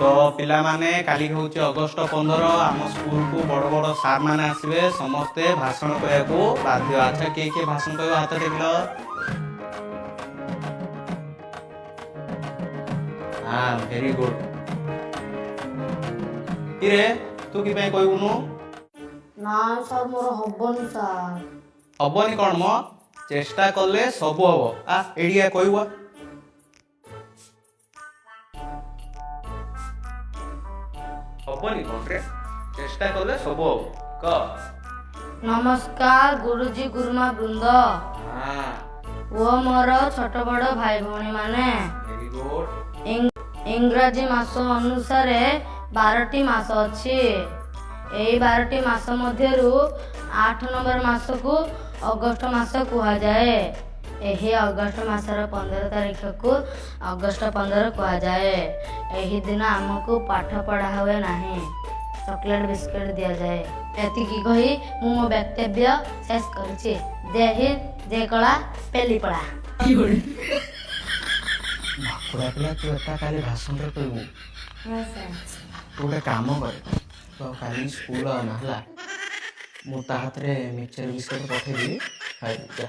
ତ ପିଲାମାନେ, କାଲି ହେଉଛି ଅଗଷ୍ଟ 15। ଆମ ସ୍କୁଲକୁ ବଡ଼ ବଡ଼ ସାର୍ ମାନେ ଆସିବେ, ସମସ୍ତେ ଭାଷଣ କହିବାକୁ ବାଧ୍ୟ। ଆଚ୍ଛା, କିଏ କିଏ ଭାଷଣ କହିବ, ହାତ ଟେକିଲ। ହଁ, ଭେରି ଗୁଡ୍। କିରେ, ତୁ କି ପାଇଁ କହିବୁନୁ? ନାଇଁ ସାର୍, ମୋର ହବନି ସାର୍। ହବନି କ'ଣ ମ? ଚେଷ୍ଟା କଲେ ସବୁ ହବ। ଆ, ଏଇଠିଆ କହିବୁ ଆ। ହବନି କ'ଣ ରେ? ଚେଷ୍ଟା କଲେ ସବୁ ହବ, କହ। ନମସ୍କାର ଗୁରୁଜୀ, ଗୁରୁମା ବୃନ୍ଦ ଓ ମୋର ଛୋଟ ବଡ଼ ଭାଇ ଭଉଣୀ ମାନେ। Very good. ଇଂରାଜୀ ମାସ ଅନୁସାରେ 12ଟି ମାସ ଅଛି। ଏହି 12ଟି ମାସ ମଧ୍ୟରୁ 8 ନମ୍ବର ମାସକୁ ଅଗଷ୍ଟ ମାସ କୁହାଯାଏ। ଏହି ଅଗଷ୍ଟ ମାସର 15 ତାରିଖକୁ ଅଗଷ୍ଟ 15 କୁହାଯାଏ। ଏହି ଦିନ ଆମକୁ ପାଠ ପଢ଼ା ହୁଏ ନାହିଁ, ଚକୋଲେଟ୍ ବିସ୍କୁଟ ଦିଆଯାଏ। ଏତିକି କହି ମୁଁ ମୋ ବକ୍ତବ୍ୟ ଶେଷ କରୁଛି। ଜୟ ହିନ୍ଦ, ଜୟ କଳା ପେଲିପଳା। ଭାକୁଡ଼ା ପିଲା, ତୁ ଏଟା କାଲି ଭାଷଣରେ କହିବୁ? ତୁ ଗୋଟେ କାମ କରେ, ତୁ ଆଉ କାଲି ସ୍କୁଲ ଆନା, ହେଲା? ମୁଁ ତା ହାତରେ ମିକ୍ସଚର ବିସ୍କୁଟ ପଠେଇଦେବି, ଖାଇବୁ ଯା।